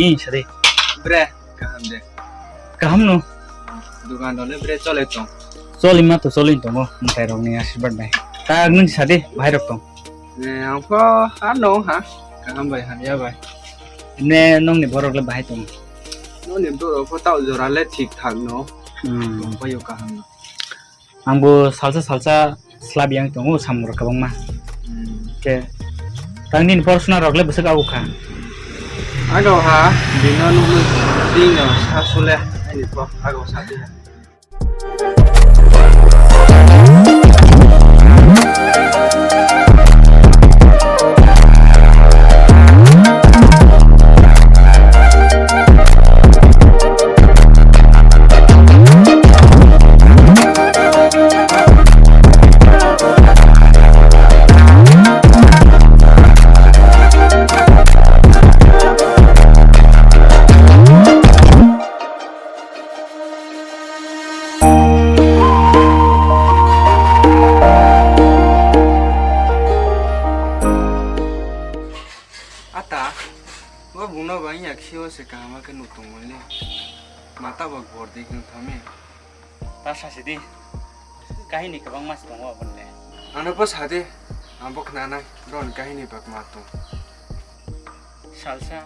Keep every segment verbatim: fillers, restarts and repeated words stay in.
Ni sadi. Bre, kaham de. Kaham no? Dukan dole bre chole tong. Choli ma to choli tongo, mwtai rok ni asirwad bai. Ta nwng sadi, bahai rok tong. Ne, ang pho ha no ha. Kaham bai, hamya bai. Ne, nong ni borok le bahai tong. Nong ni borok pho tao jora le thik thak no. Hmm. Tong phaio kaham no. Ang bo salsa salsa slab yang tongo samung rok kwbangma. Hmm. Ke tang nini porosona rok le bwswk ago kha? Ago ha, bino nukmung dino sa sule ani pho ago sa di ha. Ata, bo bungno bai yak sio se kaham khe nuk tongmani. Mata bo gor di khe thame. Ta sasi di. Kahini kwbangma se tongo aboni le. Ano bo sa de, ang bo khnanai, bron kahini bak ma tong. Salsa.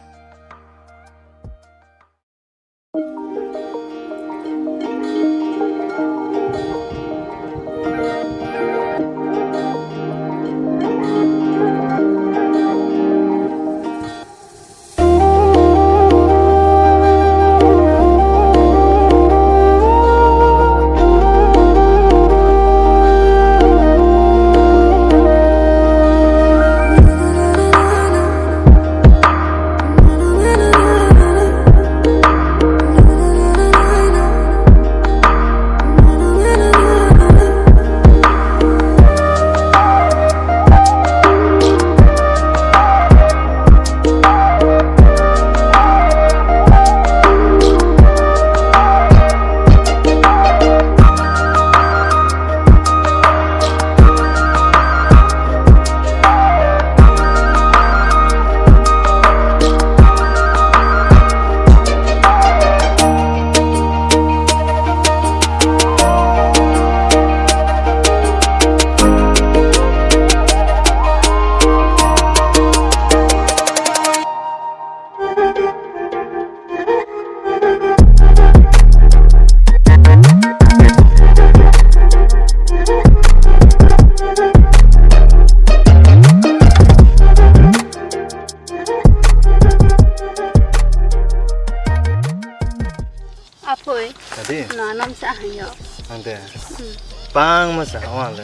Apoi. Tadi? No, anam sa hayo. Ante. Hmm. Bang ma sa hawa le.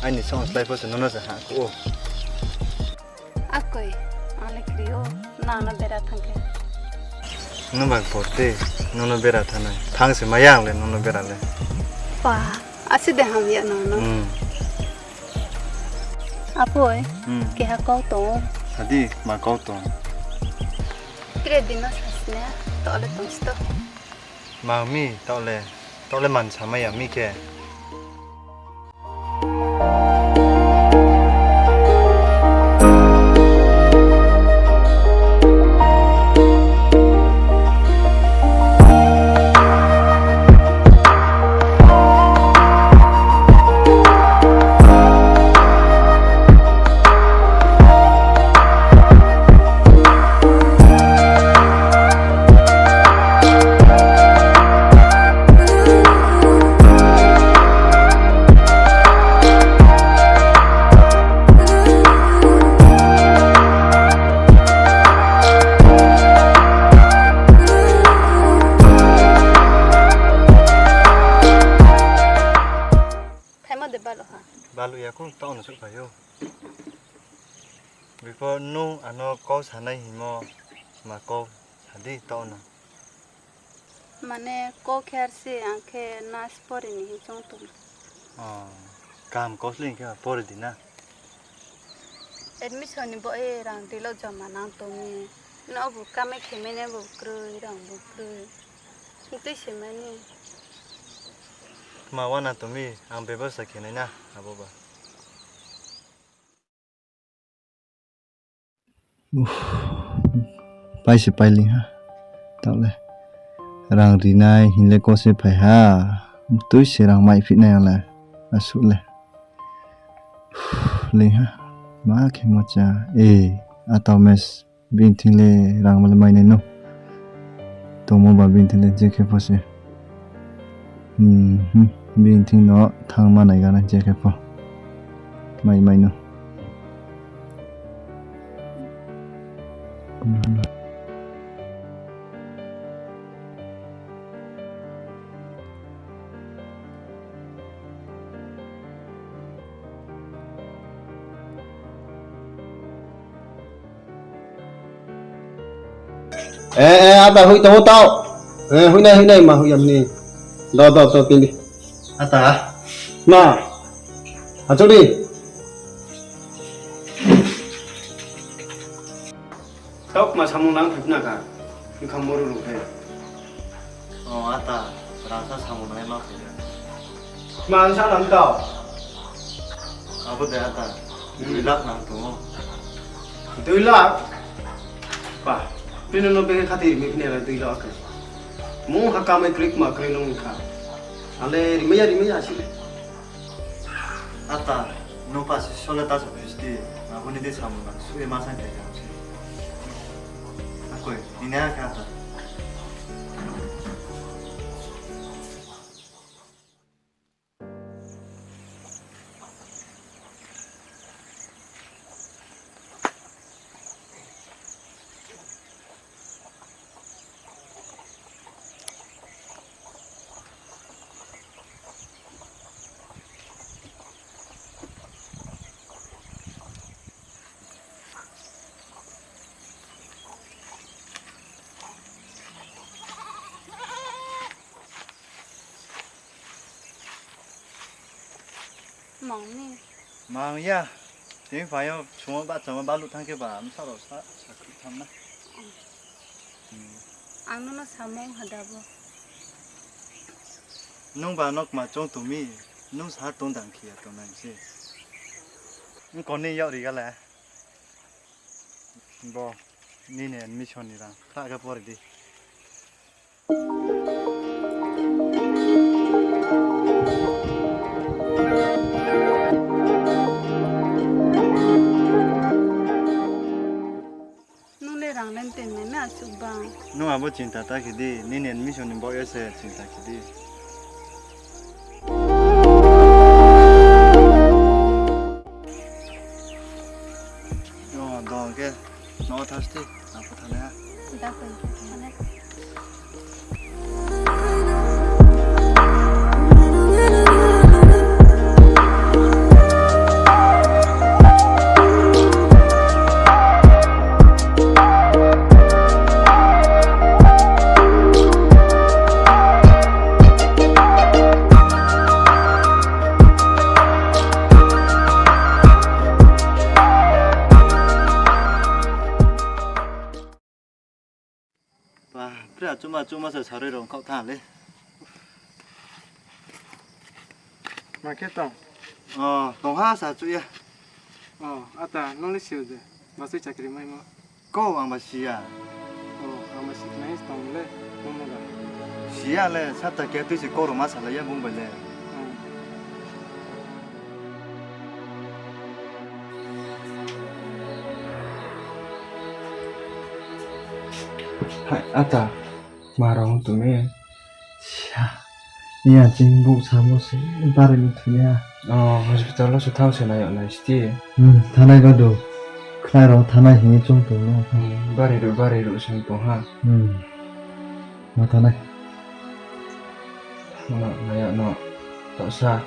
Aini song slai po se nono sa ha ko. Akoi, ale krio, nana bera thangke. Nwng bang porte, nono bera thanai. Thang se maya ang le nono bera le. Pa, asi de ham ya nono. Hmm. Apoi, hmm, keha kau tong. Sadi, ma kau tong. Kire dino sasne, to ale tong sto. Ma mi, to le, to le man sama ya mi ke. Phaima de balo ha. Balo ya kung tao no suk phaio. Before nung ano kau sanai himo ma kau sadi tao no. Mane kok khe ar se ang khe nas pore ni hing chong tong. Oh, kaham kosling khe pore di na. Admission ni bo e rang dilo joma nang tong ni. No bo kame khe mene bo kroi rang bo kroi. Twi se mani. Ma wana tong mi ang bebasa khe nai na abo ba. Uff. Pai se pai li ha. Tole. Rang rinai hinle kose phai ha. Tui se rang mai phit nai ang le. Asuk le. Li ha. Ma khe mo cha. E. Atau mes. Bini thing le rang male mai nai no. Tongmo ba bini thing le je khe pho se. Hmm, hmm. Bini thing no thang ma nai gana je khe pho. Mai, mai no. Eh, eh, ata hui tongo tao. Eh, hui nai, hui nai, ma hui amni. Do, do, do, tindi. Ata. Ma. Achodi. Tok ma samung nang phipna ka. Bikha moru rung khe. O ata, rasa samung nai ma phai. Ma ang sa nang tao. Abo de ata, Hmm. dui lakh nang tongo. Dui lakh? Ba, pino no bege khati mi pini ala dui lakh. Mo ha kamai krik ma kri nung kha. Ale rimaya rimaya asi. Ata, no pasi sole ta sa pisti. Aboni de samung nang sui ma sa kaya si. Akoi, ini aka ata. Mangni. Mangya. Tini phaio sumo ba chama balu thangkhe ba, amsa rok sa, sakri thamna. Ang nono samung hada bo. Nung ba nok ma chong tumi, nung sa tong dang khiya tong nang se. Nung koni yok rigala. Bo, nini admission ni rang, kha khe pori di. Nung le rang len ten mai ma asuk bang. Nung abo chinta ta khidi, nini admission ni bo ese chinta khidi. Yo, dong ke, no thasti, apa thane ha? Dah, kau ikut mana? Ba, pre achuma achuma sa sarui rong kau tha le. Ma khe tong? Oh, tong ha sa chuya. Oh, ata, nong le sio de. Basui chakri mai mo. Ko ang ba siya. Oh, ang ba siknai tong le. Momo ga. Siya le, sata kya tu si koro ma sa la ya bung ba le. Hmm. Hai, ata, marong tumi. Siya, iya jing bu samo si, bari ni thuya. Oh, hospital lo su thang se nayo nai sti. Hmm, thanai ga do. Khnai rong thanai hini chung tu no. Hmm, bari ru, bari ru sing tu ha. Hmm. Ma thanai. No, nayo no. Tak sa.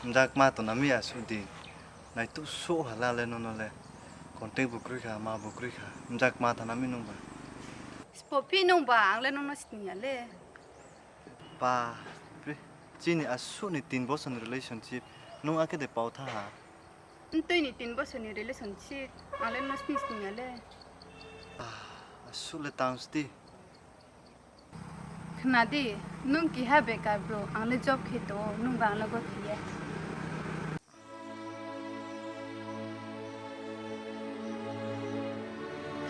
Mjak ma tona mi asuk di. Naituk so hala le nono le. Contact bo kwrwi kha, ma bo kwrwi kha. Mjak ma tana mi nung ba. Spo phi nung ba, ang le nono siniya le. Ba, pri-, chini asuk ni tin bosor ni relationship. Nung ake de pau tha ha. Ntwi ni tin bosor ni relationship, ang le nono sini siniya le. Ah, asuk le tang sti. Khna di, nung kiha bekar bro, ang le job khe tongo, nung ba ang le gothe ya.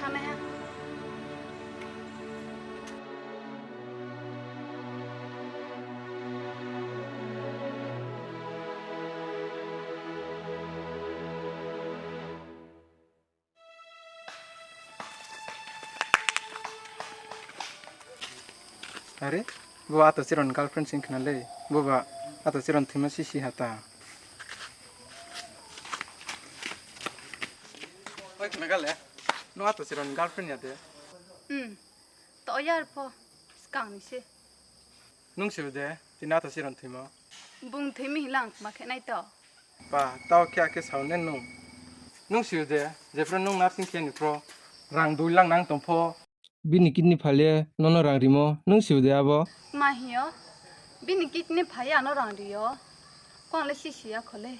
Thanai ha. Are, bo ato chiron girlfriend sing khna le, bo ba ato chiron thima si si hata. Oi khna gale, no ato chiron girlfriend ya de. Hmm, to yar pho, skang ni se. Nung siu de, tina ato chiron thima. Bung thimi hilang ma khe nai to. Pa, tao khe akhe saune nung. Nung sio de, jephru nung nursing khe ni phro rang dui lakh nang tong pho. Bini kidney phaile nono rang rimo, nung sio de abo? Ma hiyo, bini kidney phai ano rang rio. Kwangle si siya khole.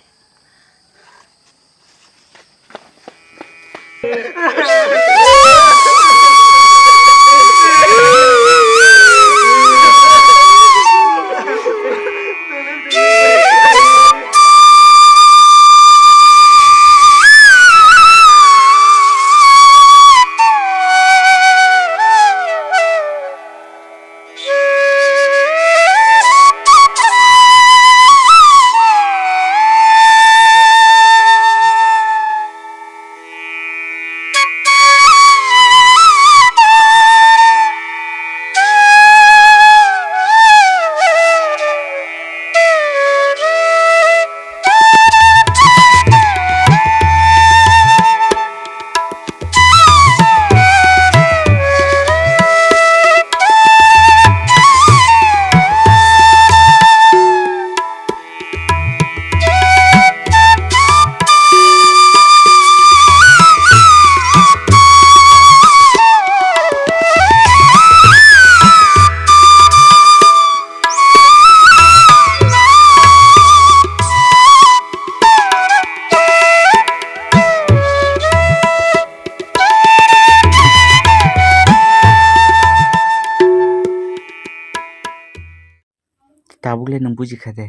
Tabuk le nwng buji kha de,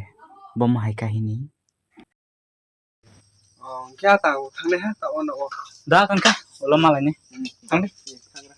bo ma hai kahini? Oh, hwnkhe ah tabuk thangnai ha, ta ono o. Da, tangkha, ulo malai ni. Hmm. Thangdi. Thangra.